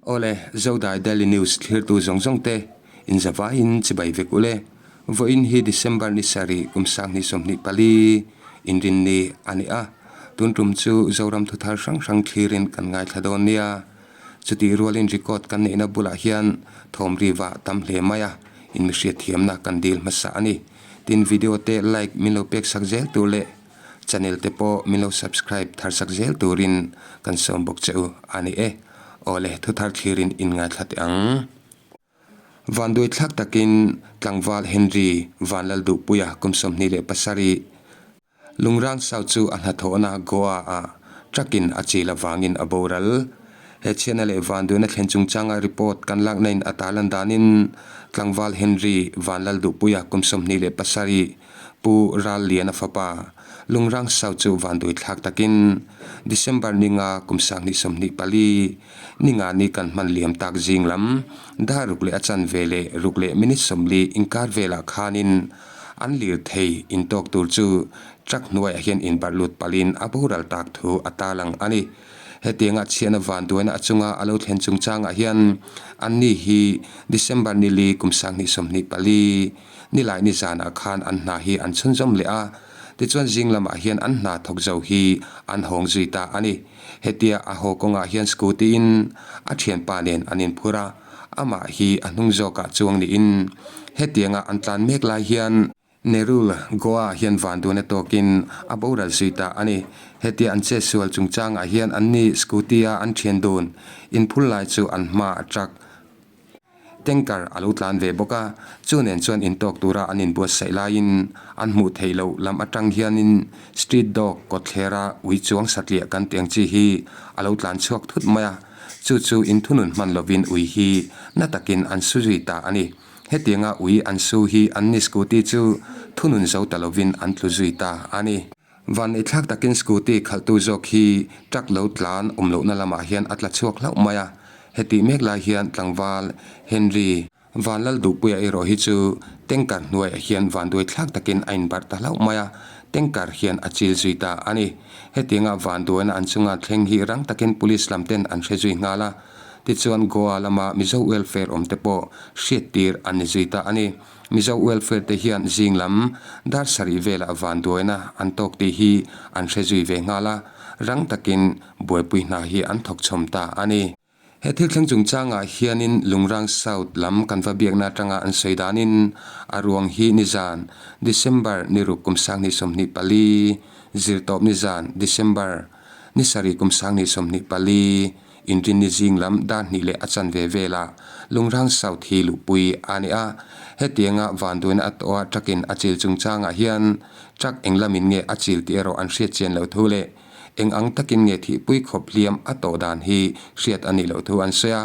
Awle, Zodai Daily News thlirtu zawng zawng te, inzavaiin chibai vek ule. Vawiin hi December ni sarih kum sanghnih 24 inrinni a ni a. Tun tum chu Zoram thuthar hrang hrang thlirin kan ngaithla dawn nia. Chutih rualin record kan neihna bulah hian thawm riva tam hle mai a, in mihriatthiamna kan dil hmasa a ni. Tin, video te like min lo pek sak zel tur leh channel te pawh min lo subscribe thar sak zel turin kan sawm bawk che u a ni e. Awle, thuthar thlirin in ngaithla teh ang. Vanduai thlak takin tlangval Henry Vanlalduhpuia kum 27 Lungrang Sau chu a hnathawhna Goa-ah truck-in a chil avangin a boral. He chhiatna leh vanduaina thlen chungchanga report kan lakna in a tarlan danin tlangval Henry Vanlalduhpuia kum 27 Pu Ralliana fapa Lungrang Sau chu vanduai thlak takin December ninga kum 2024 ninga ni kan hman liam tak zing lam dar ruk leh a chan ve leh ruk leh minute 40 inkar velah khanin an lir thei intawk tur chu truck hnuaiah hian inbarh lut palhin a boral tak thu a tarlang a ni. Hetianga chhiatna vanduaina a chunga a lo thlen chungchangah hian anni hi December nili kum 2024 Nilai ni zanah khan an hna hi an chhunzawm leh a, tichuan zing lamah hian an hna thawk zo hi an hawng zui ta a ni. Hetia a haw kawngah hian scooty in a thianpa nen an inphur a, amah hi a hnung zawkah chuang niin hetianga an tlan mek lai hian Nerul, Goa ah hian vanduaina tawkin a boral zui ta a ni. Hetia an chetsual chungchangah hian anni scooty a an thian dun inphur lai chu an hma a truck Tanker a lo tlan ve bawk a, chu nen chuan intawk tura an inbuatsaih laiin an hmuh theih loh lam atang hianin street dog kawtthlera ui chuang satliah kan tih ang chi hi a lo tlan chhuak thut mai a, chu chu inthunun hman lovin ui hi na takin an su zui ta a ni. Hetianga ui an su hi anni scooty chu thunun zo ta lovin an tlu zui ta a ni. Vanneihthlak takin scooty khalhtu zawk hi truck lo tlan awm lohna lamah hian a tla chhuak hlauh mai a, hetih mek lai hian tlangval Henry Vanlalduhpuia erawh hi chu tanker hnuaiah hian vanduaithlak takin a inbarh ta hlauh mai a, tanker hian a chil zui ta a ni. Hetianga vanduaina an chunga thleng hi rang takin police lam ten an hre zui nghal a, tichuan Goa lama Mizo welfare awm te pawh hriattir an ni zui ta a ni. Mizo welfare te hian zing lam dar sarih velah vanduaina an tawk tih hi an hre zui ve nghal a, rang takin buaipui hna hi an thawk chhawm ta a ni. He thil thleng chungchangah hianin Lungrang South lam kan va biakna atanga an sawi danin a ruang hi nizan December ni ruk kum 2024, zirtawp nizan December ni sarih kum 2024, Inrinni zing lam dar hnih leh a chanve velah Lungrang South hi luhpui a ni a. Hetianga vanduaina a tawh a truck in a chil chungchangah hian truck eng lamin nge a chil tih erawh an hriat chian loh thu leh eng ang takin nge thihpui khawp hliam a tawh dan hi hriat a nih loh thu an sawi a.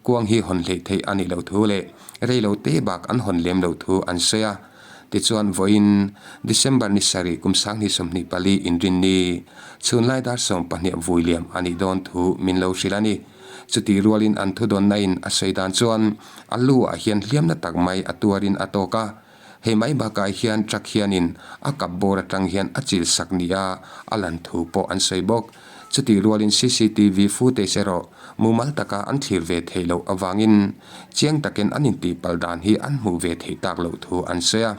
Kuang hi hawn hleih theih a nih loh thu leh rei lo te bak an hawn lem loh thu an sawi a. Tichuan vawiin December ni sarih kum 2024 inrinni chhunlai dar 12 vui liam a nih dawn thu min lo hrilh a ni. Chutih rualin an thudawnna in a sawi dan chuan a lu ah hian hliamna tak mai a tuarin a tawk a, hei mai bakah hian truck hianin a kap bawr atang hian a chil sak nia a lan thu pawh an sawi bawk. Chutih rualin cctv footage erawh mumal taka an thlir ve theih loh avangin chiang takin an intihpalh dan hi an hmuh ve theih tak loh thu an sawi a.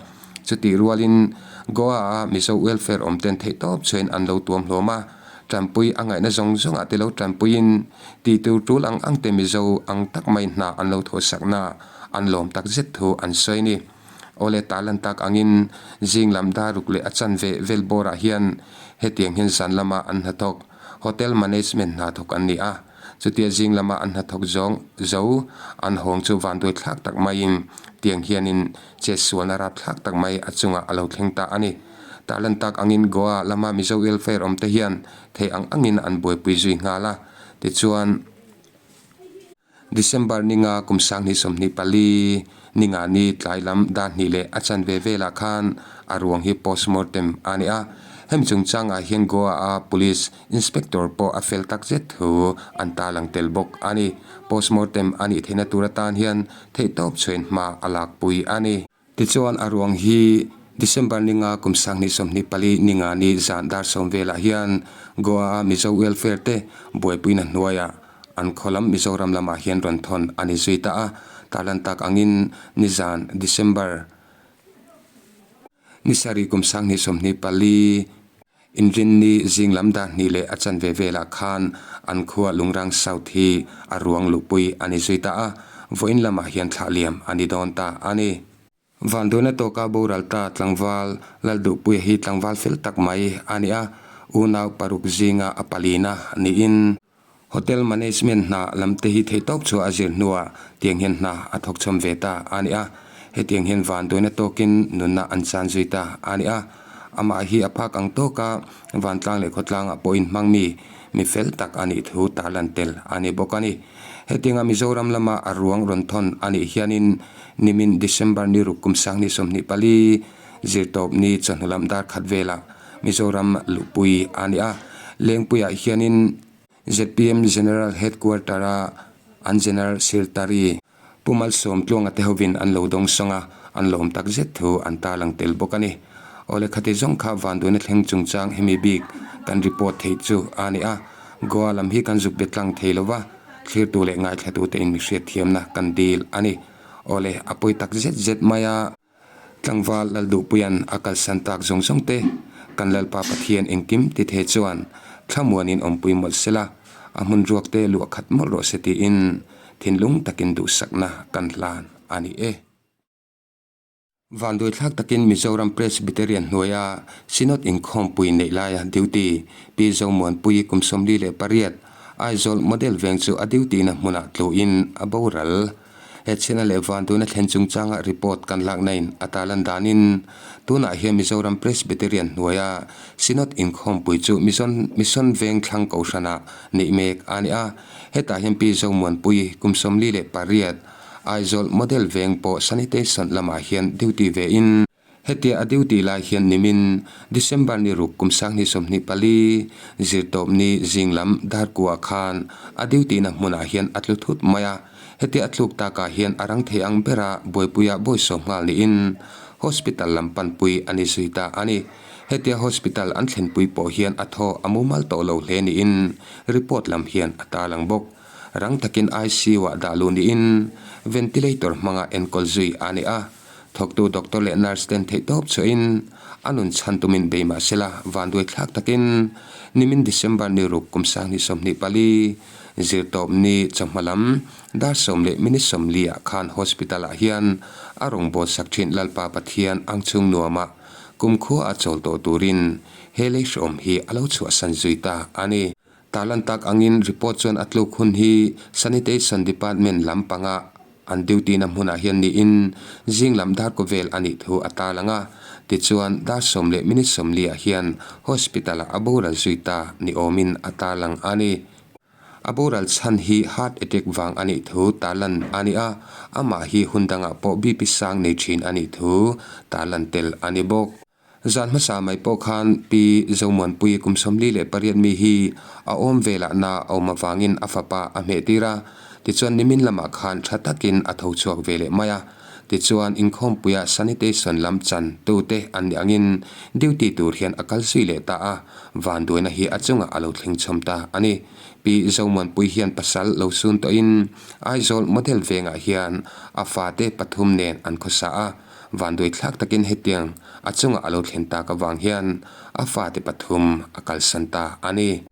Chutih rualin Goa-a Mizo welfare awm ten theih tawp chuan an lo tuam hlawm a, tanpui a ngaihna zawng zawngah te lo tanpuiin tih tur tul ang ang te Mizo ang tak mai hna an lo thawhsakna an lawm tak zet thu an sawi a ni. Awle tarlan tak angin zing lam dar ruk leh a chanve vel bawrah hian hetiang hian zan lama an hnathawk Hotel Management hna thawk an ni a. Chutia zing lama an hnathawk zawng zo an hawng chu vanduai thlak tak maiin tiang hianin chetsualna rap thlak tak mai a chungah a lo thleng ta a ni. Tarlan tak angin Goa lama Mizo welfare awm te hian thei ang angin an buaipui zui nghal a. Tichuan. December ninga kum 2024 ninga ni tlai lam dar hnih leh a chanve velah khan a ruang hi postmortem a ni a. Hemi chungchangah hian Goa-a Police Inspector pawh a fel tak zet thu an tarlang tel bawk a ni. Postmortem a nih theihna tur atan hian theihtawp chhuain hma a lakpui a ni. Tichuan a ruang hi December ninga kum 2024 ninga ni zan dar 10 velah hian Goa-a Mizo welfare te buaipuina hnuaiah. an khaw lam Mizoram lamah hian rawn thawn a ni zui ta a. Tarlan tak angin nizan December ni sarih kum 2024 Inrinni zing lam dar hnih leh a chanve velah khan an khua Lungrang South hi a ruang luhpui a ni zui ta a, vawiin lamah hian thlah liam a ni dawn ta a ni. Vanduaina tawka boral ta tlangval Lalduhpuia hi tlangval fel tak mai a ni a, unau paruk zinga a palina niin Hotel Management hna lam te hi theihtawp chu a zir hnuah tiang hian hna a thawk chhawm ve ta a ni a. Hetiang hian vanduaina tawkin nunna an chan zui ta a ni a. Amah hi a phak ang tawka vantlang leh khawtlangah pawhin hmang mi, mi fel tak a nih thu tarlan tel a ni bawk a ni. Hetianga Mizoram lama a ruang rawn thawn a nih hianin nimin December ni ruk kum 2024 zirtawpni chawhnu lam dar khat velah Mizoram luhpui a ni a. Lengpuiah hianin zpm General Headquarter-a an General Secretary Pu Malsawm Tluanga te hovin an lo dawng sawng a, an lawm tak zet thu an tarlang tel bawk a ni. Awle khati zawng kha vanduaina thleng chungchang hemi bik kan report theih chu a ni a, Goa lam hi kan zuk be tlang thei lo va, thlirtu leh ngaithlatute in mi hriatthiamna kan dil a ni. Awle a pawi tak zet zet mai a. Tlangval Lalduhpuia'n a kalsan tak zawng zawng te, kan Lalpa Pathian engkim ti the chuan thlamuanin awmpui mawlh sela, a hmun ruak te luah khat mawlh rawh se tiin thinlung takin duhsakna kan hlan a ni e. Vanduaithlak takin Mizoram Presbyterian hnuaia Synod inkhawmpui neih laia duty Pi Zomuanpuii kum 48 Aizawl Model Veng chu a duty-na hmunah tluin a boral. He chhiatna leh vanduaina thlen chungchanga report kan laknain a tarlan danin tunah hian Mizoram Presbyterian hnuaia Synod inkhawmpui chu Mission Mission Veng thlang kohhranah neih mek a ni a. Hetah hian Pi Zomuanpuii kum 48 Aizawl Model Veng pawh Sanitation lamah hian duty vein, Hetia a duty lai hian nimin December ni ruk kum 2024 zirtawpni zing lam darkua khan a duty na hmunah hian a tlu thut mai a. Hetia a tluk takah hian a rang thei ang bera buaipuia bawisawm nghal niin hospital lam panpui a ni zui ta a ni. Hetia hospital an thlenpui pawh hian a thaw a mumal tawh lo hle niin report lam hian a tarlang bawk. Rang takin ICU ah dah luh niin ventilator hmanga enkawl zui a ni a. Thawktu doctor leh nurse ten theihtawp chhuahin a nun chhan tumin bei mah sela vanduai thlak takin nimin December ni ruk kum 2024 zirtawpni chawhma lam dar sawm leh minute 40 ah khan hospital ah hian a rawngbâwl sak thin Lalpa Pathian ang chhung nuamah kumkhua a chawl tawh turin he lei hreawm hi a lo chhuahsan zui ta a ni. Tarlan tak angin report chuan a tluk hun hi Sanitation Department lam panga an duty na hmunah hian niin zing lam dar kaw vel a nih thu a tarlang a. Tichuan dar sawm leh minute 40 ah hian hospital ah a boral zui ta ni awmin a tarlang a ni. A boral chhan hi heart attack vang a nih thu tarlan a ni a, amah hi hun dangah pawh BP sang nei thin a nih thu tarlan tel a ni bawk. Zan hmasa mai pawh khan Pi Zomuanpuii kum 48 mi hi a awm velah na a awm avangin a fapa a hmeh tir a, tichuan nimin lamah khan tha takin a tho chhuak ve leh mai a. Tichuan inkhawmpuia sanitation lam chan tute an nih angin duty tur hian a kal zui leh ta a, vanduaina hi a chungah a lo thleng chhawm ta a ni. Pi Zomuanpuii hian pasal lo sun tawhin Aizawl Model vengah hian a fate pathum nen an khawsa a. Vanduai thlak takin hetiang a chungah a lo thlen tak avang hian a fate pathum a kalsan ta a ni.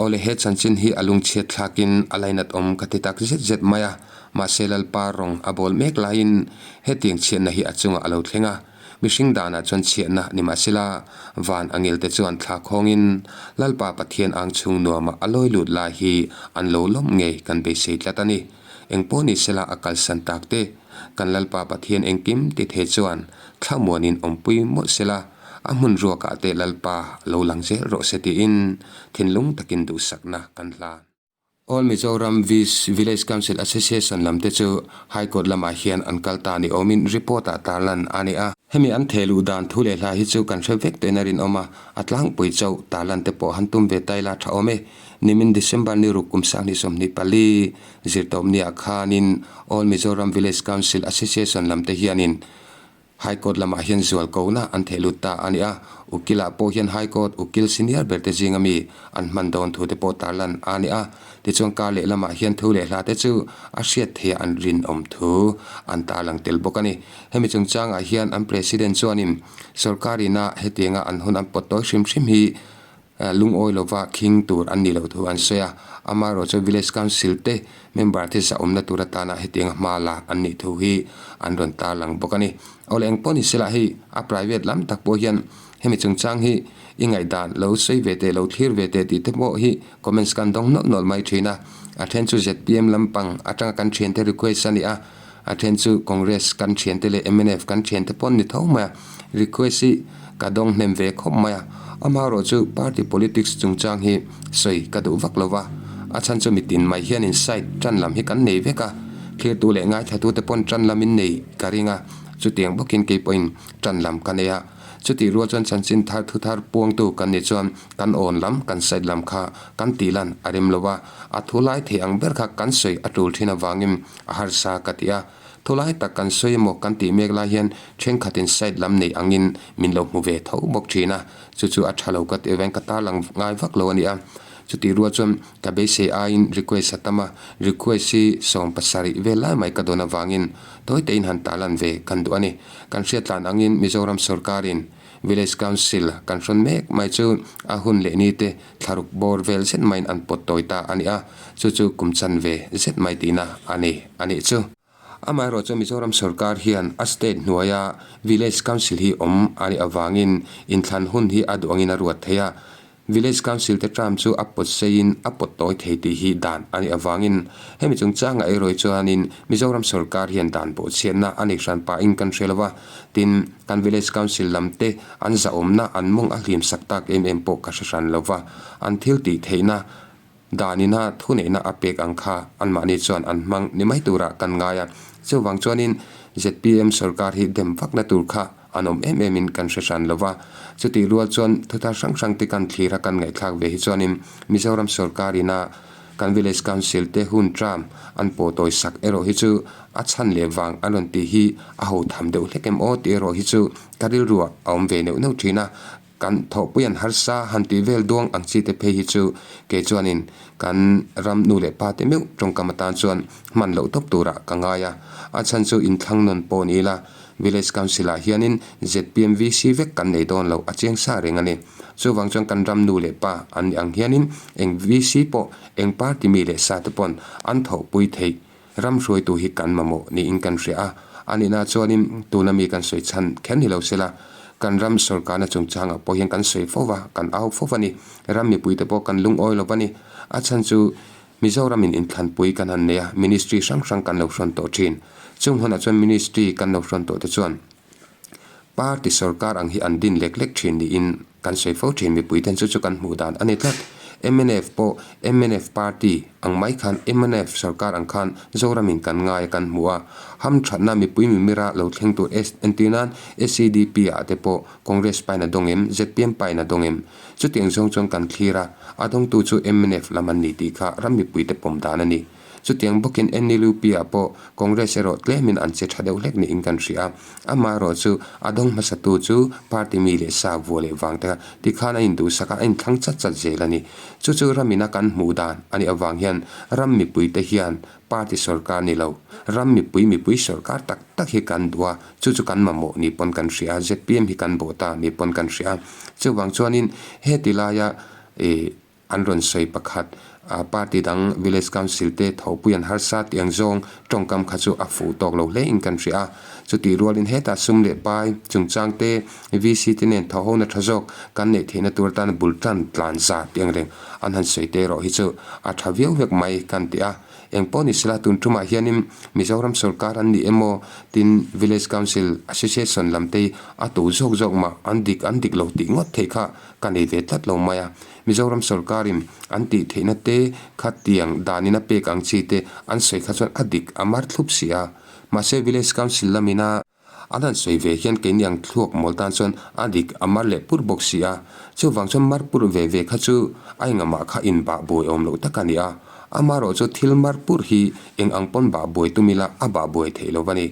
Awle he chanchin hi a lungchhiat thlakin a lainat awm ka ti tak zet zet mai a, mahse Lalpa rawng a bawl mek laiin hetiang chhiatna hi a chungah a lo thleng a, mihring danah chuan chhiatna ni mahsela van angelte chuan thla khawngin Lalpa Pathian ang chhung nuamah a lawi lut lai hi an lo lawm ngei kan beisei tlat a ni. Engpawh ni sela a kalsan tak te. Kan Lalpa Pathian engkim ti thei chuan thlamuanin awmpui mawlh sela, a hmun ruakah te Lalpa lo lang zel rawh se tiin thinlung takin duhsakna kan hlan. All Mizoram Village Council Association lam te chu High Court lamah hian an kal ta ni awmin report ah tarlan a ni a. Hemi an theh luh dan thu leh hla hi chu kan hre vek tawhin a rinawm a, a tlangpui chauh tarlan te pawh han tum ve ta ila tha awm e. Nimin December ni ruk kum 2024 Zirtawpniah khanin All Mizoram Village Council Association lamte hianin High Court lamah hian zual kona an theh lut ta a ni a, Ukil-ah pawh hian High Court ukil senior berte zinga mi an hman dawn thute pawh tarlan a ni a. Tichuan kar leh lamah hian thu leh hla te chu a hriat theih an rinawm thu an tarlang tel bawk a ni. Hemi chungchangah hian an President chuanin sorkar ina hetianga an hun an pawt tawi hrim hrim hi lungawi lova khing tur an nih loh thu an sawi a. Amaherawhchu Village Council te member te zahawmna tur atana hetianga hma la an nih thu hi an rawn tarlang bawk a ni. Awle engpawh ni sela hei a private lam tak pawh hian hemi chungchang hi i ngaihdan lo sawi ve teh lo thlir ve teh tih te pawh hi Comments kan dawng nawlh nawlh mai thin a, a then chu zpm lampang atanga kan thiante request a ni a, a then chu Congress kan thiante leh mnf kan thiante pawh an ni tho mai a, request hi ka dawng hnem ve khawp mai a, amaherawh chu party politics chungchang hi sawi ka duh vak lo va, a chhan chu mitin mai hianin side tan lam hi kan nei vek a, thlirtu leh ngaithlatute pawn tan lam in nei ka ring a, chutiang bawkin kei pawhin tan lam ka nei a. Chutih rual chuan chanchin thar thu thar puangtu kan nih chuan kan awn lam, kan side lam kha kan tih lan a rem lo a, a thu lai thei ang ber kha kan sawi a tul thin avangin a harsa ka ti a. Thu lai tak kan sawi emaw kan tih mek lai hian thenkhatin side lam nei angin min lo hmu ve tho bawk thin a, chu chu a tha lo ka tih avangin ka tarlang ngai vak lo a ni a. Chutih rual chuan ka beisei aiin request a tam a, request hi 70 vel lai mai ka dawn avangin tawi tein han tarlan ve kan duh a ni. Kan hriatlan angin Mizoram sorkarin Village Council kan hrawn mek mai chu a hun leh ni te thlaruk bawr vel zet maiin an pawt tawi ta a ni a, chu chu kum chan ve zet mai tihna a ni a nih chu. Amaherawh chu Mizoram sorkar hian a state hnuaia Village Council hi awm a nih avangin inthlan hun hi a duh angin a ruat thei a, Village Council te term chu a pawt seiin a pawt tawi thei tih hi dan a nih avangin hemi chungchangah erawh chuanin Mizoram sorkar hian dan bawhchhiatna a nei hran pahin kan hre lo va, tin, kan Village Council lam te an zahawmna an mawng a hlim sak tak em em pawh ka hre hran lo va, an thil tih theihna danina thuneihna a pek ang kha anmahni chuan an hmang ni mai turah kan ngai a, chuvang chuanin zpm sorkar hi dem vakna tur kha an awm em em in kan hre hran lo va, chutih rual chuan thuthar hrang hrang te kan thlir a kan ngaihthlak ve hi chuanin Mizoram sorkar ina kan Village Council te hun term an pawh tawi sak erawh hi chu a chhan leh vang an rawn tih hi a ho tham deuh hlek em aw tih erawh hi chu ka rilruah a awm ve neuh neuh thin a. Kan thawhpui an harsa han tih vel duang ang chi te phei hi chu kei chuanin kan ram nu leh pa te meuh tawngkam atan chuan hman loh tawp turah ka ngai a. A chhan chu inthlang nawn pawh ni ila Village Council ah hianin ZPMVC vek kan nei dawn loh a chiang sa reng a ni. Chuvang chuan kan ram nu leh pa an nih ang hianin eng VC pawh eng party mi leh sa te pawn an thawhpui theih Ram hruaitu hi kan mamawh niin kan hria a, a nihna chuanin tuna mi kan sawi chhan kher ni lo sela, kan ram sawrkarna chungchangah pawh hian kan sawi fo va, kan au fo va ni. Ram mipuite pawh kan lungawi lo va ni. A chhan chu Mizoramin inthlanpui kan han nei a, ministry hrang hrang kan lo hrawn tawh thin. Chung hunah chuan ministry kan lo hrawn tawh te chuan Party sawrkar ang hi an din lek lek thin niin kan sawi fo thin. Mipuiten chu chu kan hmuh dan a ni tlat. Mnf pawh mnf party ang mai khan mnf sawrkar ang khan Zoramin kan ngai a kan hmu a. Hamthatna mipui mimira lo thleng tur entir nan SEDP ah te pawh Congress pain a dawng em, zpm pain a dawng em? Chutiang zawng chuan kan thlir a, a dawngtu chu mnf lam an ni tih kha ram mipuite pawm dan a ni. Chutiang bawkin NLUP ah pawh Congress erawh tlemin an che tha deuh hlek niin kan hria a, amaherawh chu a dawng hmasatu chu party mi leh sa vuah leh vang te kha tikhan a induhsak a, a inthlang chat chat zel a ni. Chu chu ramina kan hmuh dan a nih avang hian ram mipui te hian party sorkar ni lo, ram mipui mipui sorkar tak tak hi kan duh a, chu chu kan mamawh ni pawn kan hria a, zpm hi kan bawh ta ni pawn kan hria a. Chuvang chuanin heti laia ih An rawn sawi pakhat, a party dang Village Council te thawhpui an harsa tih ang zawng tawngkam kha chu a fuh tawk lo hle in kan hria a. Chutih rualin hetah sum leh pai chungchang te VC te nen thawhhona tha zawk kan neih theihna tur atana bul tan tlan za tih ang reng an han sawi te erawh hi chu a tha viau vek mai kan ti a. Eng pawh ni sela tun tumah hianin Mizoram sorkar an ni emaw tin Village Council Association lam te hi a tu zawk zawk mah an dik an dik lo tih ngawt theih kha ka nei ve tlat lo mai a. Mizoram sorkarin an tih theihna te kha tiang danin a pek ang chi te an sawi kha chuan a dik a mar thlup si a. Mahse Village Council lamina an han sawi ve hian keini ang thluak mawl tan chuan a dik a mar leh pur bawk si a. Chuvang chuan mar pur ve ve kha chu a engamah kha inbah buai awm loh tak a ni a. Amaherawh chu thil mar pur hi eng ang pawn bah buai tum ila a bah buai theih lo va ni.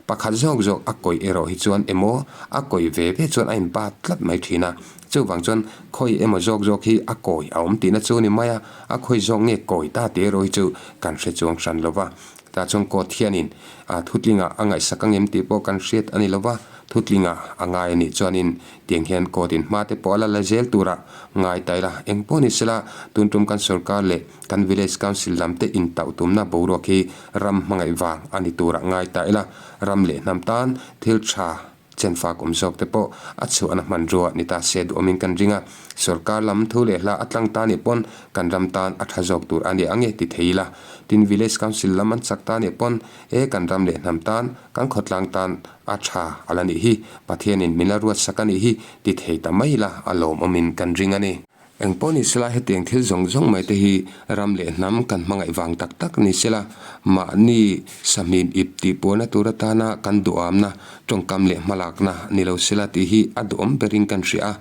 Pakhat zawk zawk a kawih erawh hi chuan emaw a kawih ve ve chuan a inbat tlat mai thin a. Chuvang chuan khawi emaw zawk zawk hi a kawi a awm tihna chu a ni mai a, a khawi zawk nge kawi ta tih erawh hi chu kan hre chuang hran lo va. Tah chuan court hianin a thutlingah a ngaihsak ang em tih pawh kan hriat a ni lo va, thutlingah a ngai a nih chuanin tiang hian court in hma te pawh a la la zel turah ngai ta ila. Eng pawh ni sela tun tum kan sorkar leh kan village council lam te intauh tumna boruak hi ram hmangaih vang a ni turah ngai ta ila, ram leh hnam tan thil tha Chenfak awm zawk te pawh a chhuahna hmanrua ni ta se duhawmin kan ring a, sorkar lam thu leh hla a tlang ta nih pawn kan ram tan a tha zawk tur a ni ang e ti thei ila. Tin Village Council lam an chak ta nih pawn e kan ram leh hnam tan, kan khawtlang tan a tha a la nih hi, Pathianin min la ruatsak a nih hi ti thei ta mai ila a lawmawmin kan ring a ni. Eng pawh ni sela hetiang thil zawng zawng mai te hi ram leh hnam kan hmangaih vang tak tak ni sela, mahni sahmim ip tih puarna tur atana kan duhamna, tawngkam leh hmalakna ni lo sela tih hi a duhawm berin kan hria a.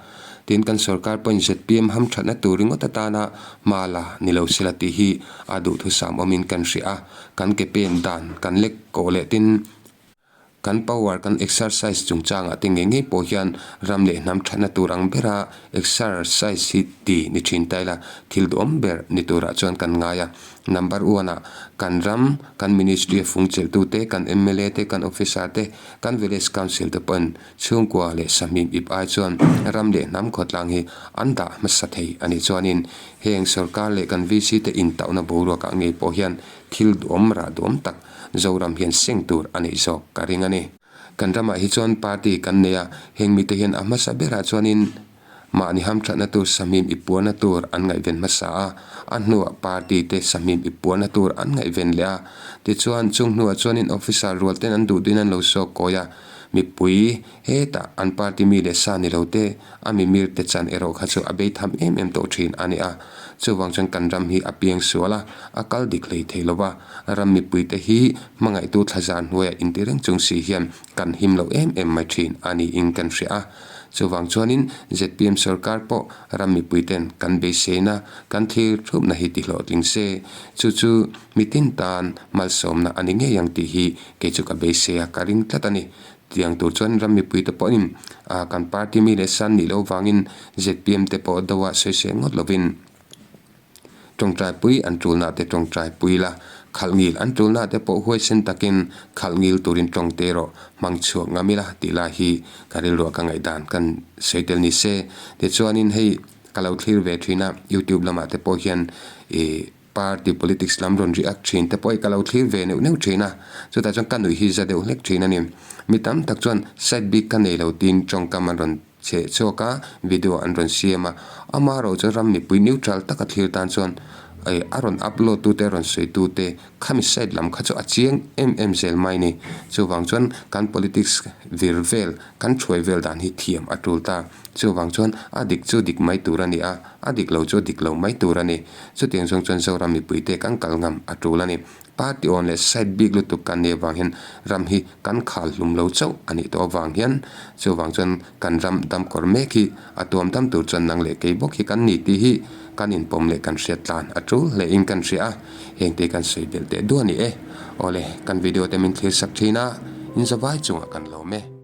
Tin, kan sorkar pawhin zpm hamthatna tur ringawt atana hma la ni lo sela tih hi a duhthusam awmin kan hria a. Kan ke pen dan kan lek kawh leh tin, Kan power kan exercise chungchangah te ngei ngei pawh hian ram leh hnam thatna tur ang bera exercise hi ti ni thin ta ila thil duhawm ber ni turah chuan kan ngai a. Number one ah kan ram, kan ministry a fung chelhtute, kan mla te, kan officer te, kan village council te pawhin chhungkua leh sahmim ip ai chuan ram leh hnam khawtlang hi an dah hmasa thei a nih chuanin heng sorkar leh kan VC te intauhna boruakah ngei pawh hian thil duhawm rah duhawm tak Zoram hian seng tur a neih zawk ka ring a ni. Kan ramah hi chuan party kan nei a, heng mite hian a hmasa berah chuanin mahni hamthatna tur sahmim i puarna tur an ngaihven hmasa a, a hnuah party te sahmim i puarna tur an ngaihven leh a. Tichuan, chung hnuah chuanin officer rual ten an duh duhin an lo sawk kawi a, mipui hetah an party mi leh sa ni lo te, a mimir te chan erawh kha chu a bei tham em em tawh thin a ni a. Chuvang chuan kan ram hi a piang sual a, a kal dik hlei thei lo va, ram mipuite hi hmangaihtu thlazar hnuaiah inti reng chung si hian kan him lo em em mai thin a niin kan hria a. Chuvang chuanin zpm sorkar pawh ram mipuiten kan beiseina, kan thlir thupna hi ti hlawhtling se, chu chu mitin tan malsawmna a ni ngei ang tih hi kei chu ka beisei a, ka ring tlat a ni. Tiang tur chuan ram mipuite pawhin kan party mi leh san nih loh vangin zpm te pawh do ah sawisel ngawt lovin tawngtaipui an tulna te tawngtaipui la, khalh ngil an tulna te pawh huaisen takin khalh ngil turin tawngte erawh hmang chhuak ngam ila tih lai hi ka rilruah ka ngaihdan kan sawi tel ni se. Tichuanin hei ka lo thlir ve thin a, youtube lamah te pawh hian ih Party politics lam rawn react thin te pawh hi ka lo thlir ve neuh neuh thin a, chutah chuan ka nuih hi za deuh hlek thin a ni. Mi tam tak chuan side bik ka nei lo tiin tawngkam an rawn cheh chhuak a, video an rawn siam a, amaherawh chuan ram mipui neutral taka thlir tan chuan ih a rawn upload tute a rawn sawi tute khami side lam kha chu a chiang em em zel mai a ni. Chuvang chuan kan politics vir vel kan thuai vel dan hi thiam a tul ta. Chuvang chuan a dik chu dik mai tur a ni a, a dik lo chu a dik lo mai tur a ni. Chutiang zawng chuan Zoram mipuite kan kal ngam a tul a ni. Party awn leh side bik lutuk kan nih avang hian ram hi kan khal hlum lo chauh a nih tawh avang hian chuvang chuan kan ram damkawr mek hi a tuam dam tur chuan nang leh kei bawk hi kan ni tih hi kan inpawm leh kan hriat tlan a tul hle in kan hria a, hengte kan sawi belh teh duah a ni e. Awle, kan video te min thlir sak thin a, in zavai chungah kan lawm e.